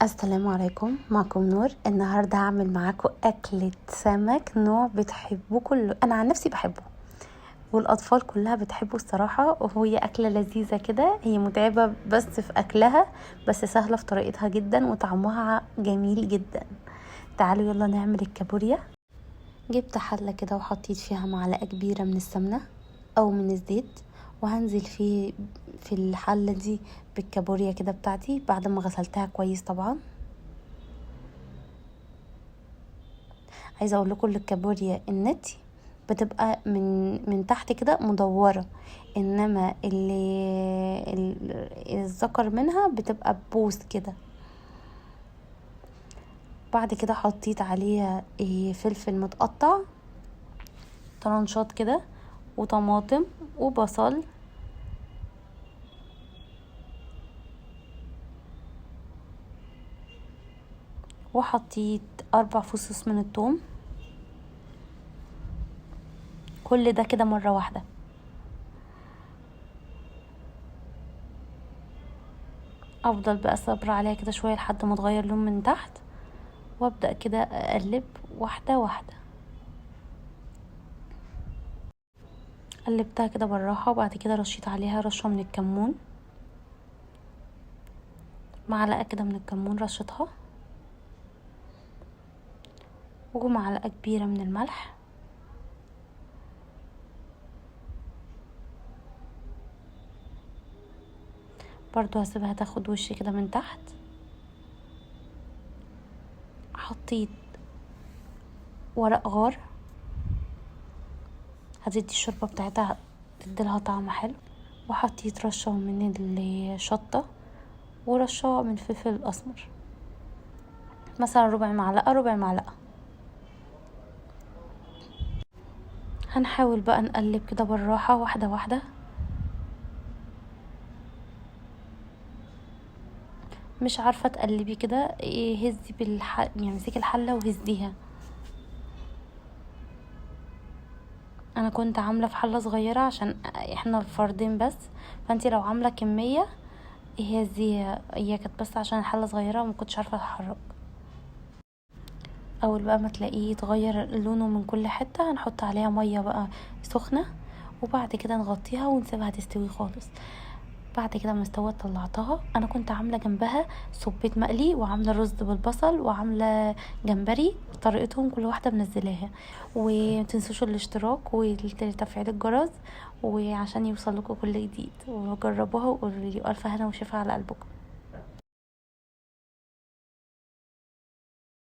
السلام عليكم، معكم نور. النهارده هعمل معاكم اكلة سمك نوع بتحبوه كله، انا عن نفسي بحبه والاطفال كلها بتحبه الصراحة، وهي اكله لذيذة كده. هي متعبة بس في اكلها، بس سهلة في طريقتها جدا وطعمها جميل جدا. تعالوا يلا نعمل الكابوريا. جبت حله كده وحطيت فيها معلقه كبيرة من السمنة او من الزيت، وهنزل في الحلة دي بالكابوريا كده بتاعتي بعد ما غسلتها كويس. طبعا عايزه اقول لكم الكابوريا النتي بتبقى من تحت كده مدورة، انما اللي الذكر منها بتبقى بوس كده. بعد كده حطيت عليها فلفل متقطع طرنشات كده، وطماطم وبصل، وحطيت 4 فصوص من الثوم. كل ده كده مرة واحدة. افضل بقى صبر عليها كده شوية لحد ما تغير لون من تحت، وابدأ كده اقلب واحدة واحدة. قلبتها كده بالراحة، وبعد كده رشيت عليها رشة من الكمون، معلقة كده من الكمون رشتها، ومعلقة كبيرة من الملح، برضو هسيبها تاخد وش كده من تحت. حطيت ورق غار، هتدي الشوربة بتاعتها تديلها طعم حلو، وحطيت رشة من الشطة ورشة من الفلفل الأسمر، مثلا ربع معلقة ربع معلقة. هنحاول بقى نقلب كده بالراحة واحدة واحدة. مش عارفة تقلبي كده، هزي يعني امسكي الحلة وهزيها. انا كنت عاملة في حلة صغيرة عشان احنا الفردين بس، فانتي لو عاملة كمية هزيها. هي كانت بس عشان الحلة صغيرة وما كنتش عارفة اتحرك. اول بقى ما تلاقيه يتغير لونه من كل حتة، هنحط عليها مية بقى سخنة، وبعد كده نغطيها ونسيبها تستوي خالص. بعد كده ما استوت طلعتها. انا كنت عامله جنبها صبيت مقلي، وعامله رز بالبصل، وعامله جمبري، طريقتهم كل واحدة منزلاها. ومتنسوش الاشتراك وتفعيل الجرس وعشان يوصل لكم كل جديد، وجربوها وقولوا لي. الف هنا وشفا على قلبكم.